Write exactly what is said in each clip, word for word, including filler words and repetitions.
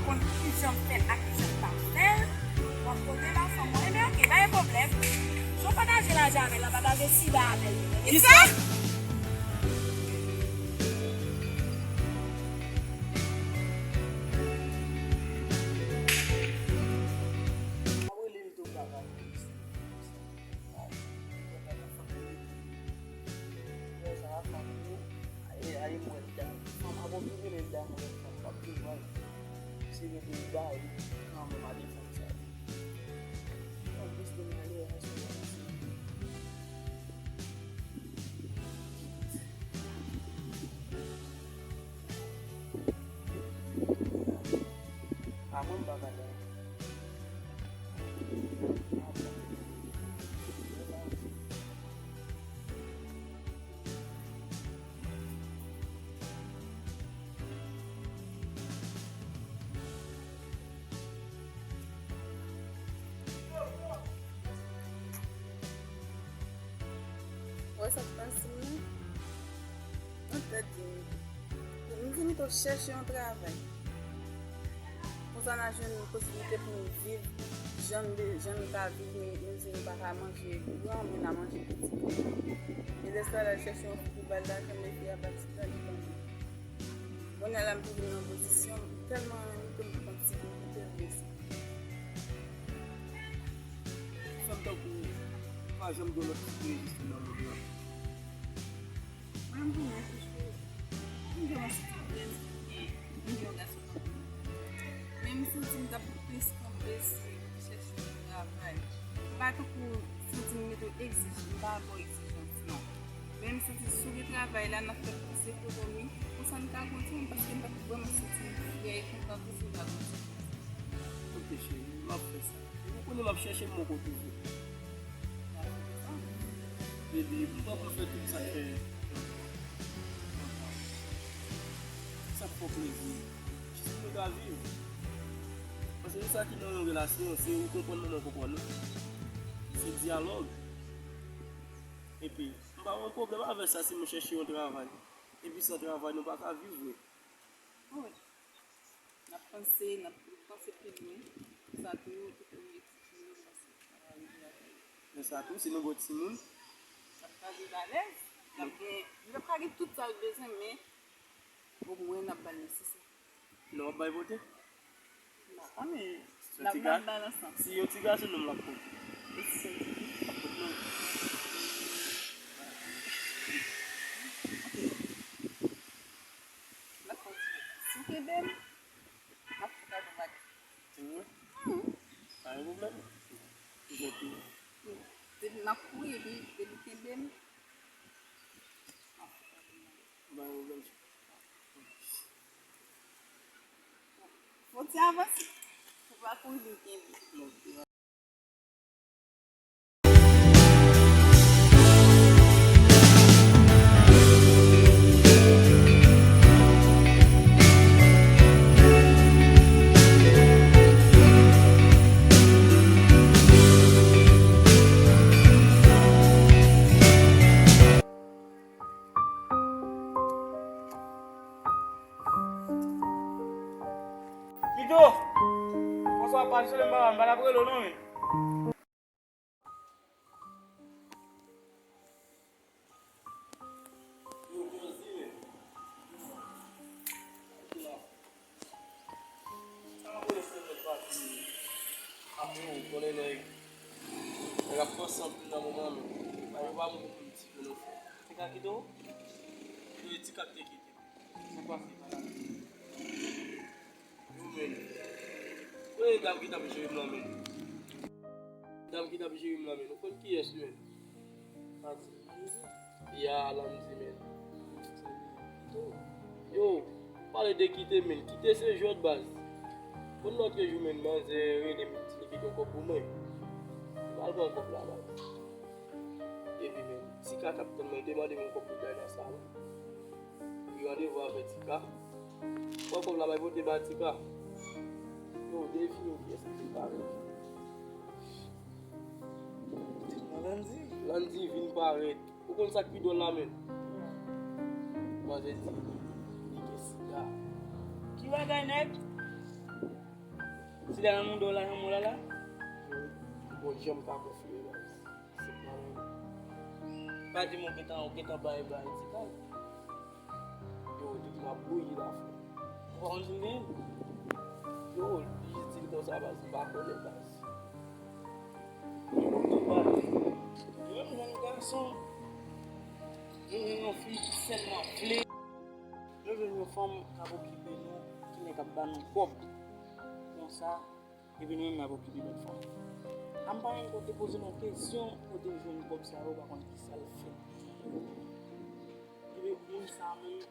Konn kijan m fè l ak kijan m pa fè l. W ap poze l ansanm mwen. Ebyen, oke, pa gen pwoblèm. Jan w pataje lajan avè l la, pataje sida avè l. Kisa? Ay, ay, mwen, fanm ap okipe l, fanm ap okipe l. Se rete bay kanmenm a de fanm sa yo. Anplis de malè, a mwen, m pa ka bay. Wè sa k pase m nan? Nan tèt di m, m vin tou chèche yon travay. Konsa n a jwenn posiblite pou nou viv jan n, jan n ka viv, men, menm si nou pa ka manje gran, men n a manje piti. E lè sa l al chèche yon fi pou ba l lajan, men fi a pa t sipòte li ban li. Kounye a la, m te vin nan pozisyon, m tèlman renmen ke m pran ti bout, m te vle sa. Sa m tankou pa janm gen lòt ti rejis nan mond lan. Mwen, m konnen, piske m gen yon ti pwoblèm, m gen yon gason tankou mwen. Men m santi m t ap plis kanpe si chèche yon travay. M pa tankou santi m mete w egzij-, m pa ba w egzijans, non. Men m santi si w gen travay la, n ap fè plis ekonomi, konsa n ka grandi, paske m t ap vrèman santi m fyè e kontan tou si w ta grandi. Ok, cheri, m ap fè sa. Ou konnen m ap chèche m poko twouve. Baby, m pran pou fè tout sa k fè. Sa k fè w plezi. Jis pou nou ka viv. Paske nou sa ki nan yon relasyon, se ou konprann mwen, mwen konprann ou. Se dyalòg. Epi, m pa gen pwoblèm avè sa si nou chèche yon travay. Epi san travay, nou pa ka viv vre. Wi. N ap panse, n ap panse pi lwen. Sa tou, tout objektif nou, nou panse sa va rive avè l. Men sa tou, si nou gen timoun. N ap ka viv alèz. N ap gen, nou ap ka gen tout sa l bezwen, men omwen n ap ba l nesesè. Nou ap bay pote? N ap, a, men, n ap, n ap ba l ansanm. Si yon ti gason, non, m l ap pote. E si se yon ti fi? M ap pote non. Ok. M ap kontinye. Si w kenbe m, m ap fout avè w bagay. Se vre? Mhm. Pa gen pwoblèm. Jèt li. Depi m ap kouri, epi depi w kenbe m, m ap fout avè w bagay. Pa gen pwoblèm. Fò w ti avanse. Fò w pa kouri vin kenbe. Ok. Kito! Bonswa, pa sou m pa, m pa t ap rele w non, men. Yo, Josie, men. Sa mwen konnen se nèg pati. Apre ou konnen nèg. Nèg ap panse anpil nan moman, men. Pa yo pa moun pou m di yo non. Ti ka kite w? Yo, ti ka te kite. Sa pase pa la. Yo, men. Konnen dam ki t ap jere m lan, men. Dam ki t ap jere m lan, men. Ou konn kiyès, men? Pati. Ya, Landy, men. Yo, pale de kite, men. Kite se jwèt baz. Konn lòt jou, men, manzè rele m, di li kite yon kòb pou mwen. M al pran kòb la, baz. Epi, men, Tika t ap tann mwen, li te mande m yon kòb pou bay nan salon. Li randevou avè Tika. Pran kòb la, bay pote ba Tika. Yo, defi yo, kiyès ki te parèt? Landy. Landy vin parèt. Ou konn sa k pi dwòl la, men? Manzè di li, li gen sida. Ki bagay, nèg? Sida nan mouda w la, jan mou la la? Yo, m poko janm ka konfime baz. Se pa mwen. Pa di m ou gentan, ou gentan bay bay ti kay. Yo, depi m ap bouyi la, frè. Ou pa konn si m gen? Yo, li jis di l konsa, baz, m pa konnen, baz. Yo, m tou baz. Nou menm jèn gason, nou jwenn yon fi ki sèlman vle. Nou jwenn yon fanm k ap okipe nou, ki nèk ap ba nou kòb. Konsa, epi nou menm n ap okipe lòt fanm. A m pa menm konn te poze l yon kesyon, kote l jwenn kòb sa yo, pa konn kisa l fè. Epi moun sa menm,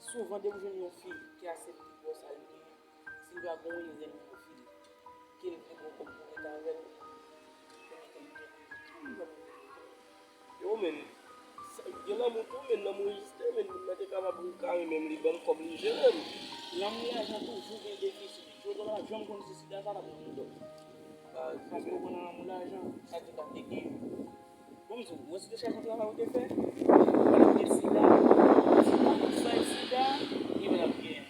souvan depi w jwenn yon fi ki aksepte ba w sa l genyen, si l pa gen yon rezèv nan vi l, ke l vle gen yon kòb pou rete avè l, pou mete l byen. Yo, men, sa, gen lanmou tou, men lanmou egziste, men moun nan te kapab ri kare menm li ban m kòb li jere m. Lanmou lajan toujou gen defisit. Jodi a w pa janm konn si sida sa t ap nan mouda w. Paske ou konn nan lanmou lajan, sa te ka te gen. Bon, m di w, ou wè si te chache yon travay ou te fè, ou pa t ap gen sida, ou pa t ap bay sida, ou pa t ap gen.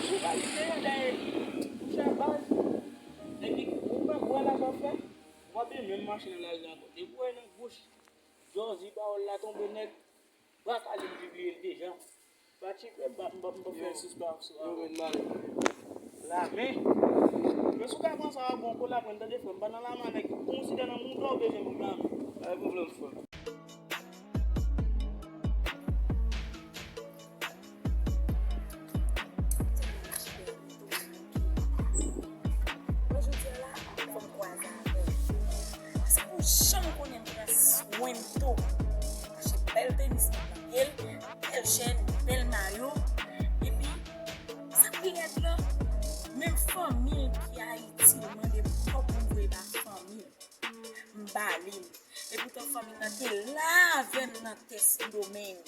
Si w pa gen deyò dèyè, kouche a baz, epi ou pa wè lajan w fè, w ap menm mache nan lari ankò. Depi w wè nan gwoch, jòzi pawòl la tonbe nèt, bra kale m pibliye l deja. Patipè, m pa, m pa, m pa fè sispansyon. Yo, men mal. Lamen. Men si w ka pran sa w ap bon kou lamen, tande frè m, pa nan lamen nèg. Konsidè nan mouda w bezwen pou lamen. Pa gen pwoblèm, frè. Mwen jodi a la, fò m kwaze avè w. Paske ou janm konnen m pran swen m tou. Achte bèl tenis nan pye l, bèl chèn, bèl mayo. Epi, sa k pi rèd la, menm fanmi l ki Ayiti, l mande m kòb pou m voye ba fanmi l. M ba li l. Epoutan fanmi l nan te la avè m nan tès domeng.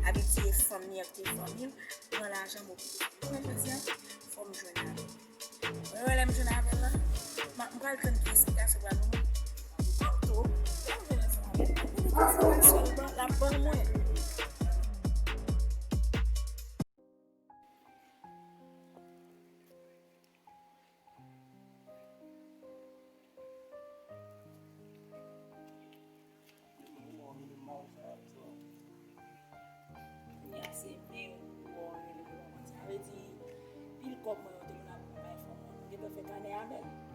Abitye fanmi ak te fanmi l, pran lajan m okipe. Kounye a jodi a, fò m jwenn avè l. Mwen wè lè m jwenn avè l la, m a- m pral tann ki esplikasyon pral ban mwen. Tanto, lè m jwenn ansanm avè l, m ap mete esplikasyon l ban- l ap ban mwen. Kounye a se men ou wè w rele pou w pa konn sa. Sa vle di, pil kòb mwen yo te konn ap pran bay fanm nan, nou gentan fè kanè avè l.